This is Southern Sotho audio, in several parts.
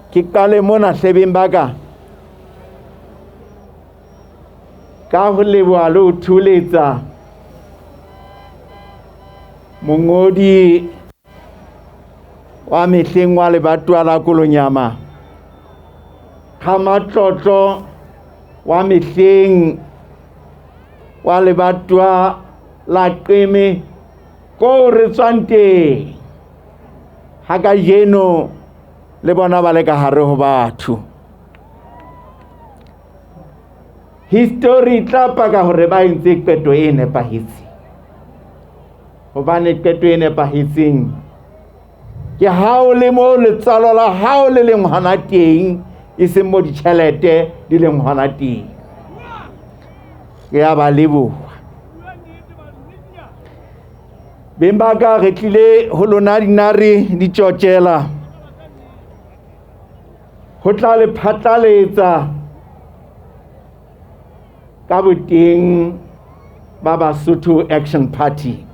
Ke qale mona hlebeng ba ka ka ho leboha le ho tholetsa mongodi wa mehleng wa lebatowa la Kolonyama, Kgamatlotlo wa mehleng wa lebatowa la Qeme ko re tswang teng. Ha kajeno le bona ba le ka hare ho batho. History e tla paka hore ba entse qeto e nepahetseng, hobane qeto e nepahetseng ke ha o le mo letswalo la hao le leng hona teng, e seng mo ditjhelete di leng hona teng. Ke a ba leboha. Beng ba ka, re tlile ho lona dinare di tjotjela ho tla le phatlaletsa ka boteng ba Basotho Action Party.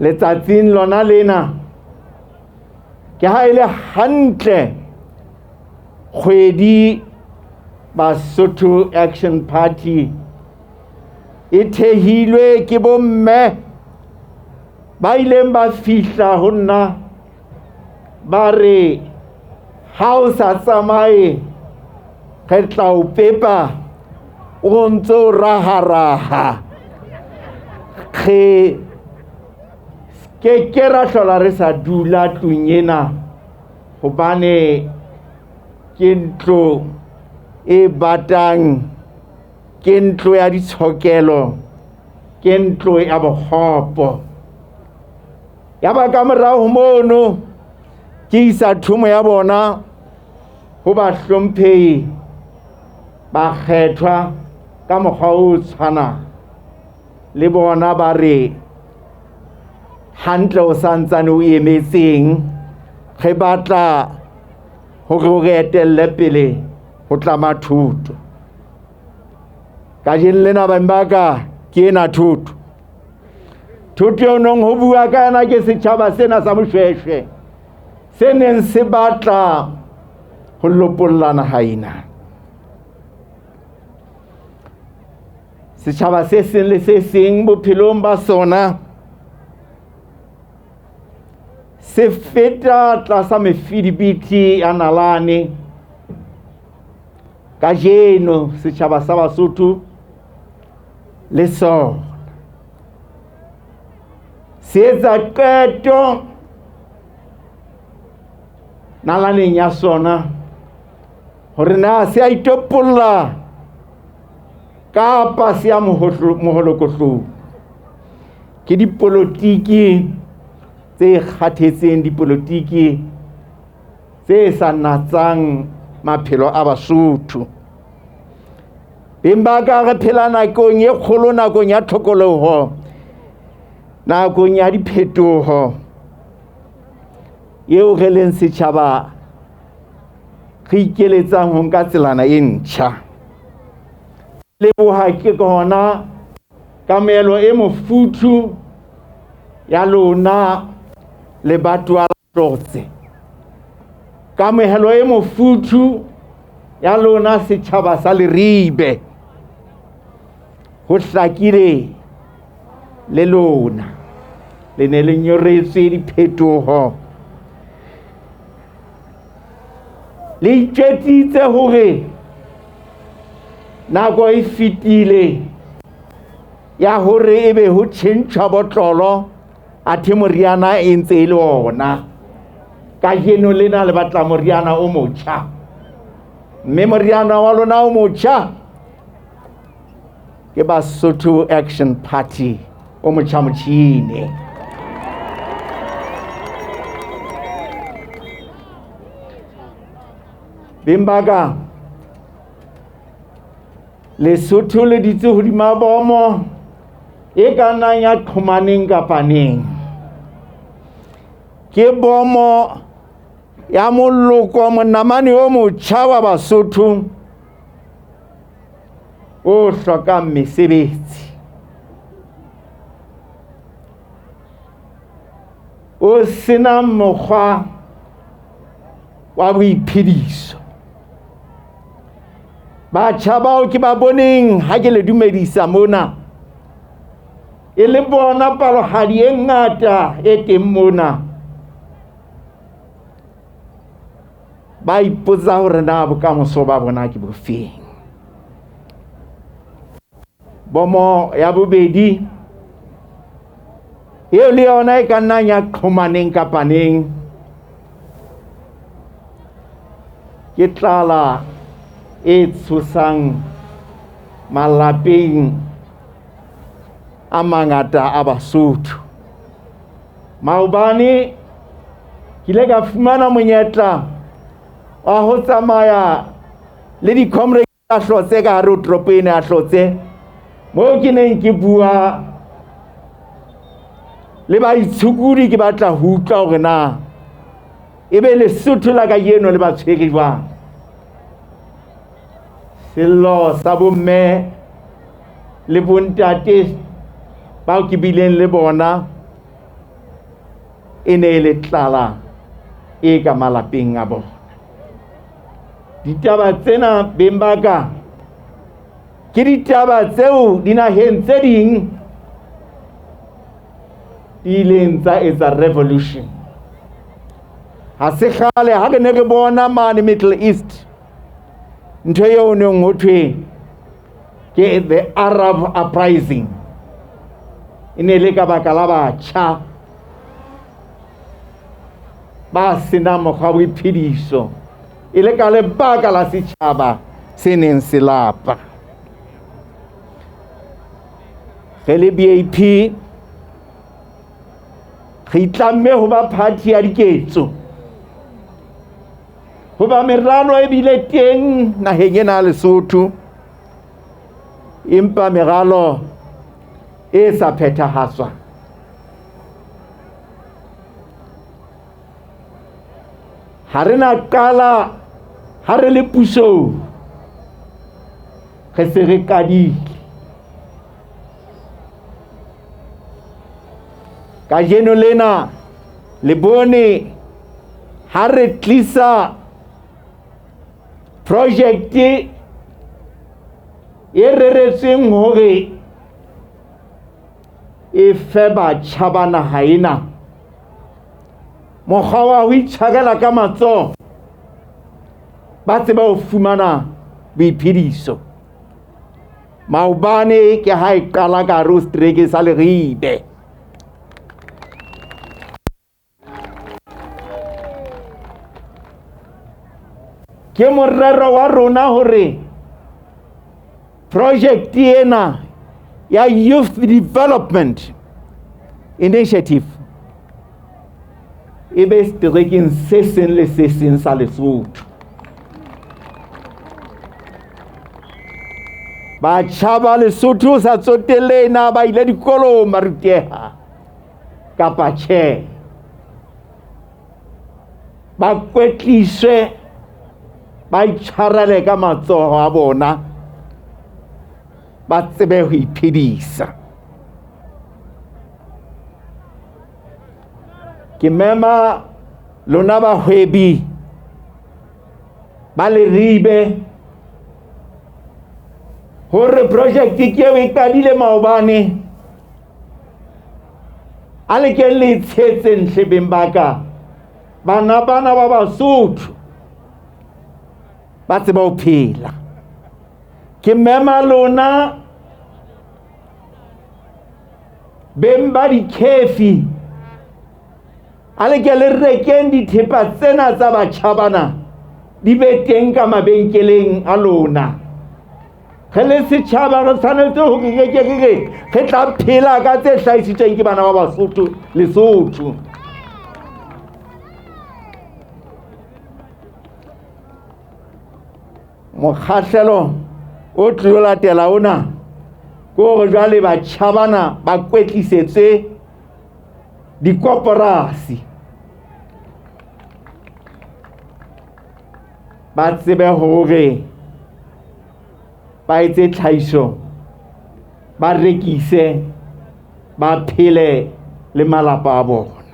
Letsatsing lona lena ke ha e le hantle kgwedi Basotho Action Party e thehilwe ke bomme ba ileng ba fihla ho nna ba re ha o sa tsamaye re tla o pepa o ntse o raharaha, re ke ke ra hlola re sa dula tlung ena hobane ke ntlo e batang, ke ntlo ya ditshokelo, ke ntlo ya bokgopo. Ya ba ka morao ho mono ke isa thomo ya bona ho bahlomphehi ba kgethwa ka mokgwa o tshwanang le bona, ba re hantle o santsane o emetseng, re batla hore o re etelle pele ho tlama thuto. Kajeno lena beng ba ka ke ena thuto. Thuto eo nong ho bua ka yona ke setjhaba sena sa Moshweshwe se neng se batla ho lopolla naha ena. Setjhaba se seng le se seng bophelong ba sona se feta tlasa mefidibiti ya nalane. Kajeno setjhaba sa Basotho le sona se etsa qeto nalaneng ya sona hore na se a itopolla kapa se ya moholokohlong. Ke dipolotiki tse kgathetseng, dipolotiki tse sa natsang maphelo a Basotho. Beng ba ka, re phela nakong e kgolo, nakong ya tlhokoloho, nakong ya diphetoho eo re leng setjhaba re ikeletsang ho nka tselana e ntjha. Leboha ke hona kamohelo e mofuthu ya lona lebatowa la Hlotse, kamohelo e mofuthu ya lona setjhaba sa Leribe. Ho hlakile le lona le ne le nyoretswe diphetoho, le itjwetsitse hore nako e fetile ya hore ebe ho tjhentjhwa botlolo athe moriana e ntse e le ona. Kajeno lena le batla moriana o motjha, mme moriana wa lona o motjha ke Basotho Action Party o motjha motjhine. Beng ba ka, Lesotho le ditse hodima bomo e ka nnang ya qhomaneng kapa neng. Ke bomo ya moloko monamane o motjha wa Basotho o hlokang mesebetsi. o senang mokgwa wa boiphediso. Batjha bao ke ba boneng ha ke le dumedisa mona, e le bona palohadi e ngata e teng mona, ba ipotsa hore na bokamoso ba bona ke bofeng. Bomo ya bobedi eo le yona e ka nnang ya qhomaneng kapa neng ke tlala e tshosang malapeng a mangata a Basotho. Maobane ke ile ka fumana monyetla wa ho tsamaya le di-comrade tsa Hlotse ka hare ho toropo ena ya Hlotse, moo ke neng ke bua le baitshokodi, ke batla ho utlwa hore na ebe Lesotho la kajeno le ba tshwere jwang. Sello sa bomme le bontate bao ke bileng le bona e ne e le tlala e ka malapeng a bona. Ditaba tsena beng ba ka ke ditaba tseo dinaheng tse ding di ileng tsa etsa revolution. Ha se kgale ha re ne re bona mane Middle East ntho eo neng ho thwe ke the Arab uprising, e ne le ka baka la batjha ba senang mokgwa wa boiphediso, e le ka lebaka la setjhaba se neng se lapa. Re le BAP re itlamme ho ba party ya diketso, hoba meralo e bile teng naheng ena ya Lesotho, empa meralo e sa phethahatswa. Ha re na qala ha re le pusong, re se re qadile. Kajeno lena le bone ha re tlisa project e reretsweng hore e fe batjha ba naha ena mokgwa wa ho itshwarela ka matsoho, ba tseba ho fumana boiphediso. Maobane ke ha e qala ka hare ho setereke sa Leribe. Ke morero wa rona hore project ena ya Youth Development Initiative e be seterekeng se seng le se seng sa Lesotho. Batjha ba Lesotho sa tsotelle na ba ile dikolong ba ruteha kapa tjhe, ba kwetliswe, ba itshwarele ka matsoho a bona, ba tsebe ho iphedisa. Ke mema lona bahwebi ba Leribe hore project ke eo e qadile maobane, a le ke le tshetseng hlebeng ba ka, bana bana ba Basotho ba tseba ho phela. Ke mema lona beng ba dikhefi, a le ke le rekeng dithepa tsena tsa batjha bana, di be teng ka mabenkeleng a lona. Re le setjhaba re tshwanetse hore re ke re re re tla phela ka tse hlahisitsweng ke bana ba Basotho Lesotho. Mokgahlelo o tlilo latela ona ke hore jwale batjha bana ba kwetlisetswe dikoporasi, ba tsebe hore ba etse tlhahiso, ba rekise, ba phele le malapa a bona.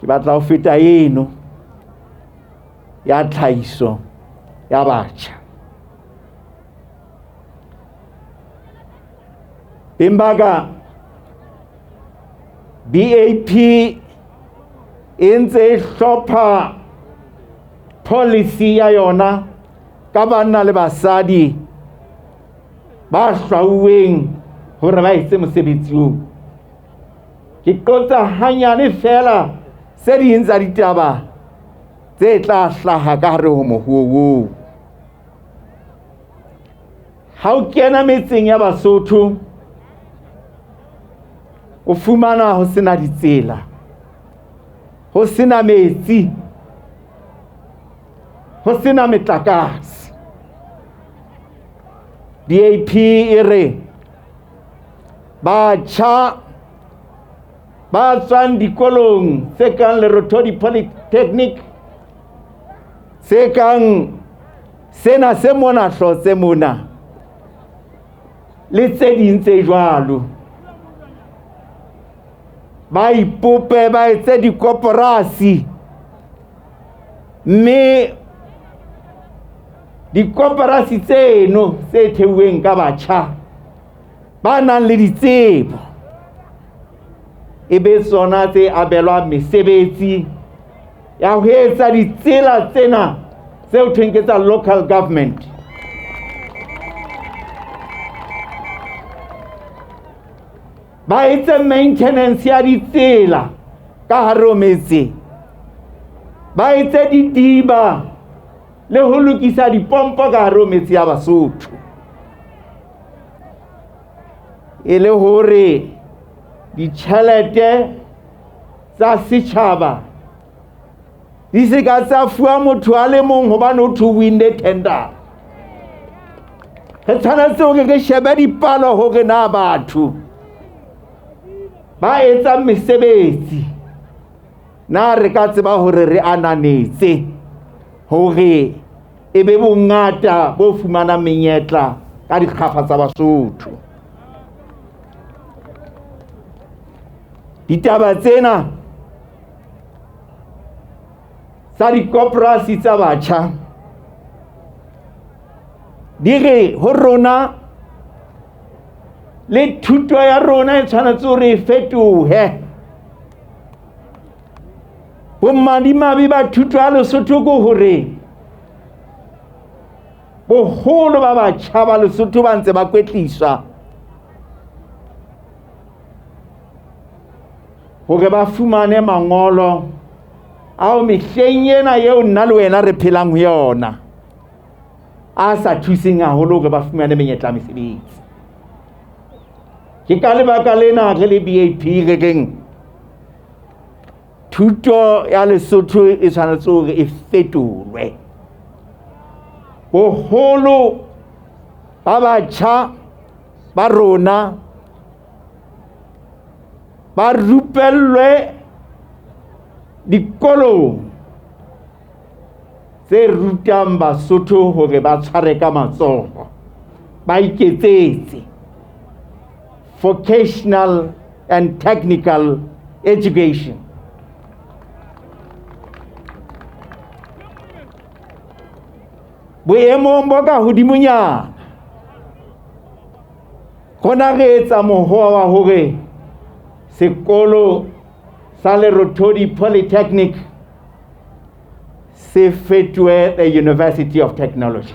Ke batla ho feta eno ya tlhahiso ya batjha. Beng ba ka, BAP e ntse e hlopha policy ya yona ka banna le basadi ba hlwauweng hore ba etse mosebetsi oo. Ke qotsa hanyane feela tse ding tsa ditaba tse tla hlaha ka hare ho mohuo oo. Ha o kena metseng ya Basotho, o fumana ho sena ditsela, ho sena metsi, ho sena metlakase. BAP e re batjha ba tswang dikolong tse kang Lerothodi Polytechnic, tse kang sena se mona Hlotse mona le tse ding tse jwalo, ba ipope ba etse dikoporasi, mme dikoporasi tseno tse theuweng ka batjha ba nang le ditsebo e be tsona tse abelwang mesebetsi ya ho etsa ditsela tsena tseo thweng ke tsa local government. Ba etse maintenance ya ditsela ka hare ho metse, ba etse didiba le ho lokisa dipompo ka hare ho metse ya Basotho, e le hore ditjhelete tsa setjhaba di se ka tsa fuwa motho a le mong hobane o thwe win-ne tender. Re tshwanetse hore re shebe dipalo hore na batho ba etsang mesebetsi na re ka tseba hore re ananetse hore e be bongata bo fumanang menyetla ka dikgafa tsa Basotho. Ditaba tsena tsa dikoporasi tsa batjha di re ho rona le thuto ya rona e tshwanetse hore e fetohe. Bomadimabe ba thuto ya Lesotho ke hore boholo ba batjha ba Lesotho ba ntse ba kwetliswa hore ba fumane mangolo ao mehleng ena eo nna le wena re phelang ho yona a sa thuseng haholo hore ba fumane menyetla ya mesebetsi. Ke ka lebaka lena re le BAP re reng thuto ya Lesotho e tshwanetse hore e fetolwe. Boholo ba batjha ba rona ba rupellwe dikolong tse rutang Basotho hore ba tshware ka matsoho, ba iketsetse vocational and technical education. Boemong bo ka hodimonyana rona re etsa mohoa wa hore sekolo sa Lerothodi Polytechnic se fetohe the University of Technology.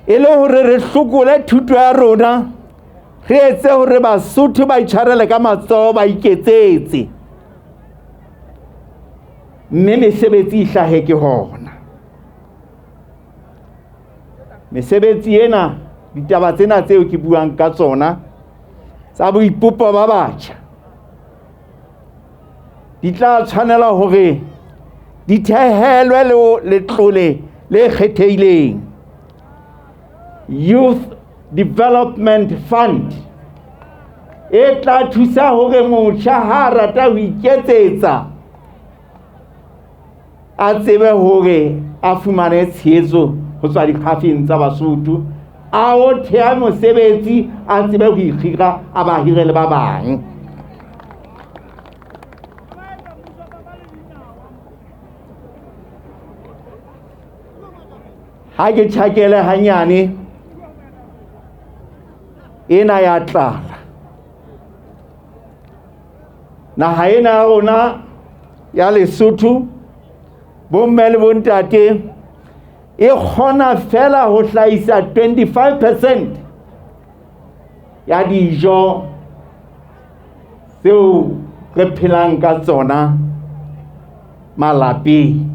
E le hore re hlokole thuto ya rona, re etse hore Basotho ba itshwarele ka matsoho, ba iketsetse, mme mesebetsi e hlahe ke hona. Mesebetsi ena, ditaba tsena tseo ke buang ka tsona tsa boipopo ba batjha di tla tshwanela hore di thehelwe le letlole le kgethehileng, Youth Development Fund, e tla thusa hore motjha ha a rata ho iketsetsa a tsebe hore a fumane tshehetso ho tswa dikgafeng tsa Basotho. a o thea mosebetsi, a tsebe ho ikgira, a ba hire le ba bang. Ha ke tjhakele hanyane ena ya tlala. Naha ena ya rona ya Lesotho, bomme le bontate, e kgona fela ho hlahisa 25% ya dijo tseo re phelang ka tsona malapeng.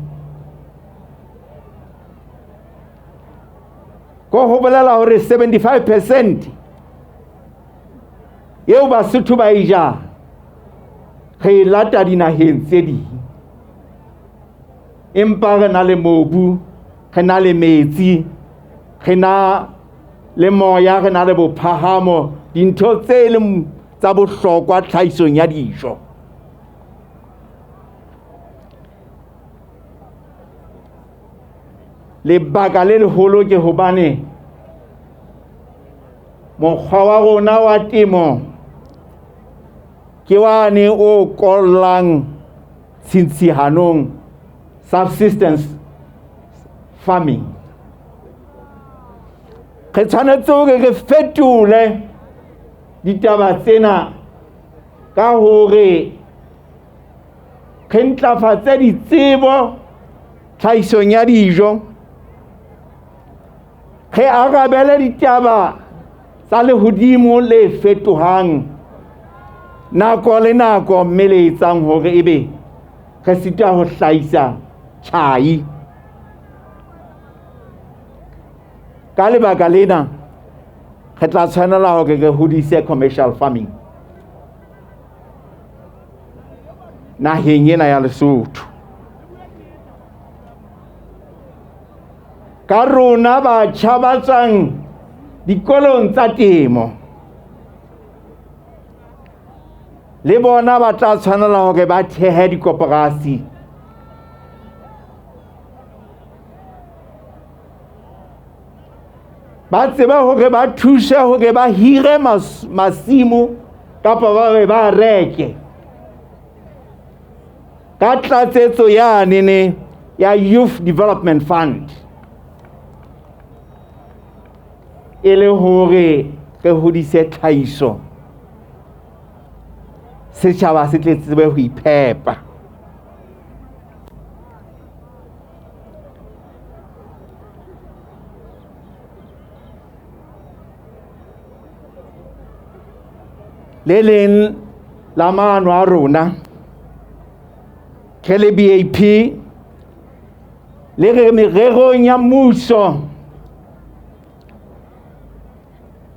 Ko ho bolela hore 75% eo Basotho ba e jang re e lata dinaheng tse ding. Empa re na le mobu, re na le metsi, re na le moya, re na le bophahamo, dintho tse leng tsa bohlokwa tlhahisong ya dijo. Lebaka le leholo ke hobane mokgwa wa rona wa temo ke wane o kollang tshintshihanong, subsistence farming. Re tshwanetse hore re fetole ditaba tsena ka hore re ntlafatse ditsebo tlhahisong ya dijo, re arabele ditaba tsa lehodimo le fetohang nako le nako, mme le etsang hore ebe re sitwa ho hlahisa tjhai. Ka lebaka lena re tla tshwanela hore re hodise commercial farming naheng ena ya Lesotho. Ka rona batjha ba tswang dikolong tsa temo, le bona ba tla tshwanela hore ba thehe dikoporasi ba tsebe hore ba thuse hore ba hire masimo kapa ba be ba reke ka tlatsetso yane ya Youth Development Fund, e le hore re hodise tlhahiso, setjhaba se tle tsebe ho iphepa. Le leng la maano a rona re le BAP le re mererong ya mmuso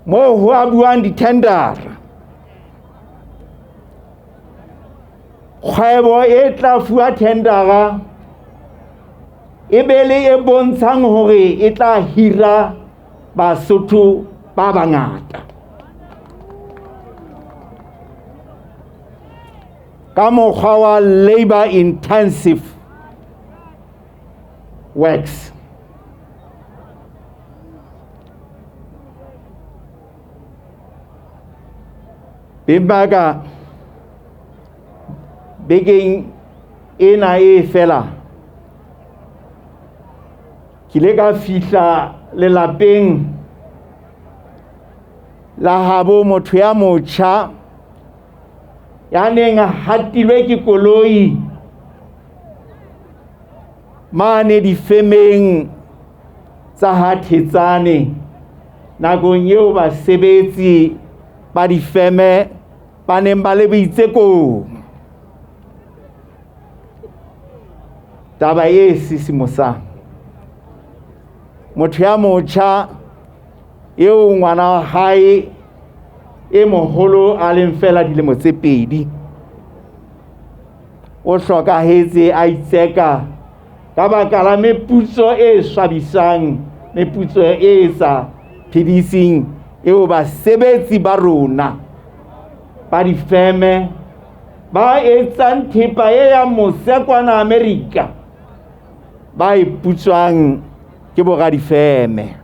moo ho abuwang dithendara, kgwebo e tla fuwa thendara e be le e bontshang hore e tla hira Basotho ba bangata. Ka mokgwa wa labor intensive works. Beng ba ka, bekeng ena e fela ke ile ka fihla lelapeng la habo motho ya motjha ya neng a hatilwe ke koloi mane difemeng tsa ha Thetsane nakong eo basebetsi ba difeme ba neng ba le boitsekong. Taba e sisimosang, motho ya motjha eo ngwana wa hae e moholo a leng fela dilemo tse 2 o hlokahetse a itseka ka baka la meputso e swabisang, meputso e sa phediseng eo basebetsi ba rona ba difeme ba etsang thepa e yang mose kwana Amerika ba e putswang ke boradifeme.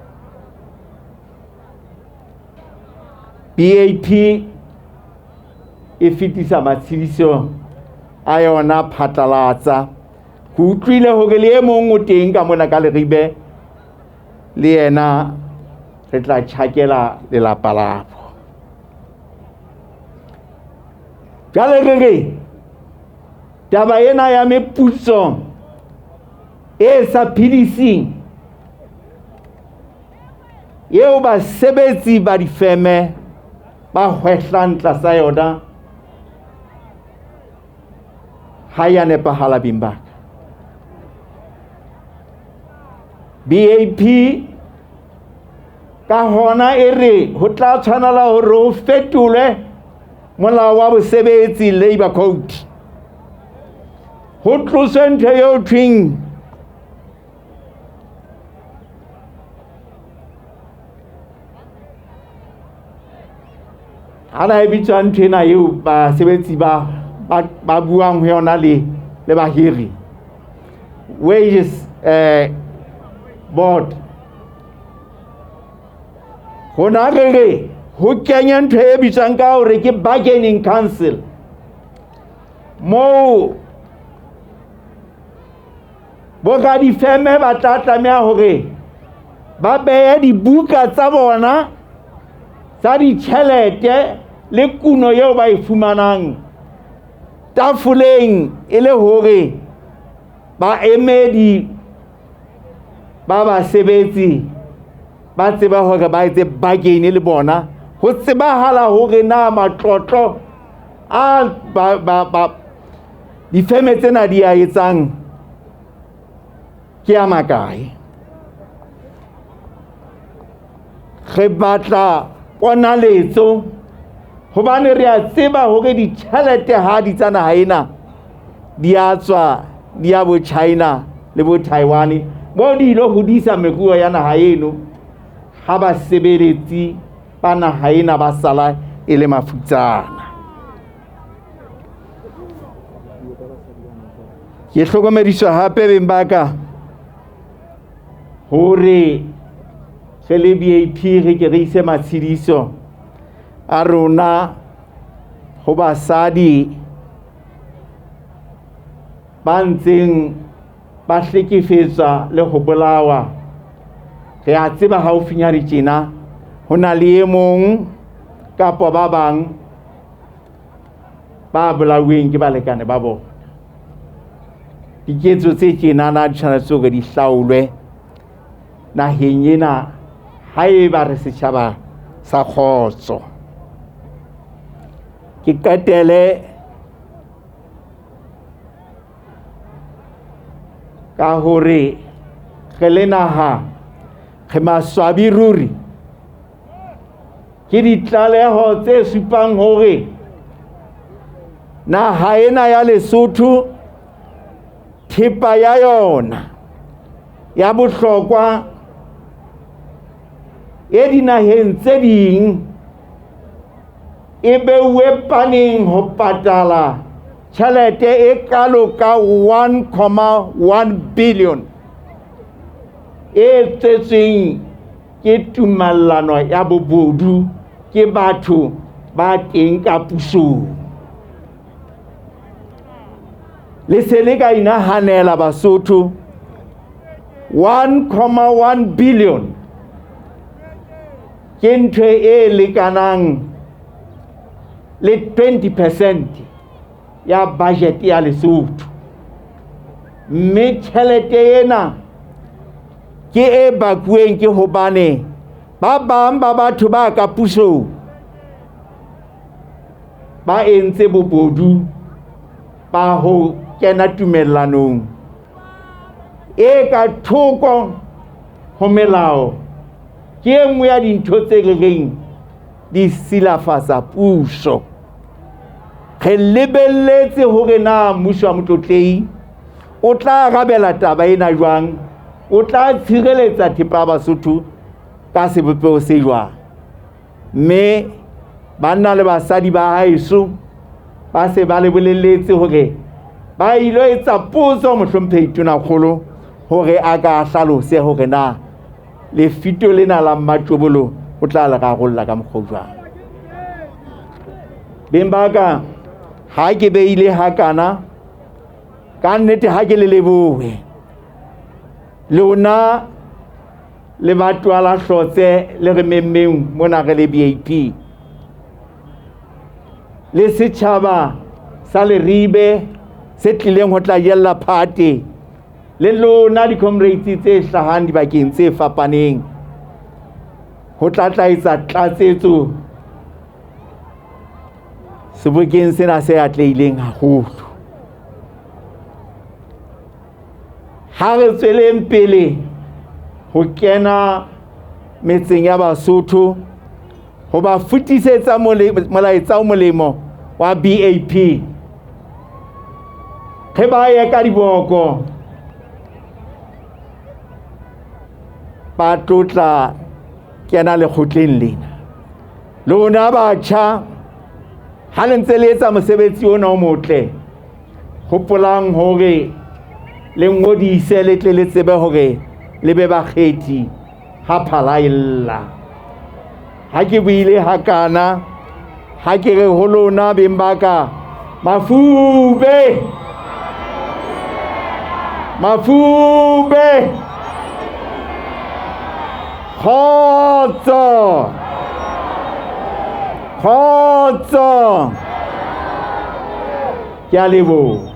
BAP e fetisa matshediso a yona phatlalatsa. Ke utlwile hore le e mong o teng ka mona ka Leribe, le yena re tla tjhakela lelapa labo. Jwale re re taba ena ya meputso e sa phediseng eo basebetsi ba difeme ba hwehlang tlasa yona ha ya nepahala beng ba ka. BAP ka hona e re ho tla tshwanela hore ho fetolwe molao wa bosebetsi, Labour Code, ho tloswe ntho eo thweng ha na e bitswang ntho ena eo basebetsi ba buang ho yona le bahiri, wages board. Rona re re ho kenye ntho e bitswang ka hore ke bargaining council, moo boradifeme ba tla tlameha hore ba behe dibuka tsa bona tsa ditjhelete le kuno eo ba e fumanang tafoleng, e le hore baemedi ba basebetsi ba tseba hore ba etse bargain le bona, ho tsebahala hore na matlotlo a difeme tsena di a etsang ke a makae. Re batla ponaletso hobane re a tseba hore ditjhelete ha di tsa naha ena di a tswa di ya bo China le bo Taiwan, moo di ilo hodisa meruo ya naha eno, ha basebeletsi ba naha ena ba sala e le mafutsana. Ke hlokomediswa hape beng ba ka hore re le BAP re ke re ise matshediso a rona ho basadi ba ntseng ba hlekefetswa le ho bolawa. Re a tseba haufinyane tjena ho na le e mong kapa ba bang ba bolauweng ke balekane ba bona. Diketso tse tjenana di tshwanetse hore di hlaolwe naheng ena haeba re setjhaba sa kgotso. Ke qetele ka hore re le naha re maswabi ruri ke ditlaleho tse supang hore naha ena ya Lesotho thepa ya yona ya bohlokwa e dinaheng tse ding e beuwe paneng ho patala tjhelete e kalo ka 1.1 billion e tswetsweng ke tumellano ya bobodu ke batho ba teng ka pusong. Le se le ka inahanela Basotho, 1.1 billion ke ntho e lekanang le 20% ya budget ya Lesotho, mme tjhelete ena ke e bakuweng ke hobane ba bang ba batho ba ka pusong ba entse bobodu ba ho kena tumellanong e ka thoko ho melao. Ke e nngwe ya dintho tse re reng di silafatsa puso. Re lebelletse hore na mmuso wa Motlotlehi o tla arabela taba ena jwang, o tla tshireletsa thepa ya Basotho ka sebopeho se jwang. Mme banna le basadi ba haeso ba se ba le bolelletse hore ba ilo etsa potso mohlomphehi Tonakgolo hore a ka hlalose hore na lefito lena la Mmatjobolo o tla le rarolla ka mokgwa o jwang. Beng ba ka, ha ke beile hakana, ka nnete ha ke le lebohe. Lona le batho la Hlotse le re memmeng mona re le BAP. Le setjhaba sa Leribe se tlileng ho tla jella phate, le lona di-comrades tse hlahang dibakeng tse fapaneng ho tla tla etsa tlatsetso sebokeng sena se atlehileng haholo. Ha re tsweleng pele ho kena metseng ya Basotho ho ba fetisetsa molaetsa o molemo wa BAP. Re ba ye ka diboko ba tlotla kena lekgotleng lena. Lona batjha ha le ntse le etsa mosebetsi ona o motle, hopolang hore le ngodise le tle le tsebe hore le be bakgethi ha phala e lla. Ha ke buile hakana, ha ke re ho lona beng ba ka, mafube, mafube, kgotso, kgotso. Ke a leboha.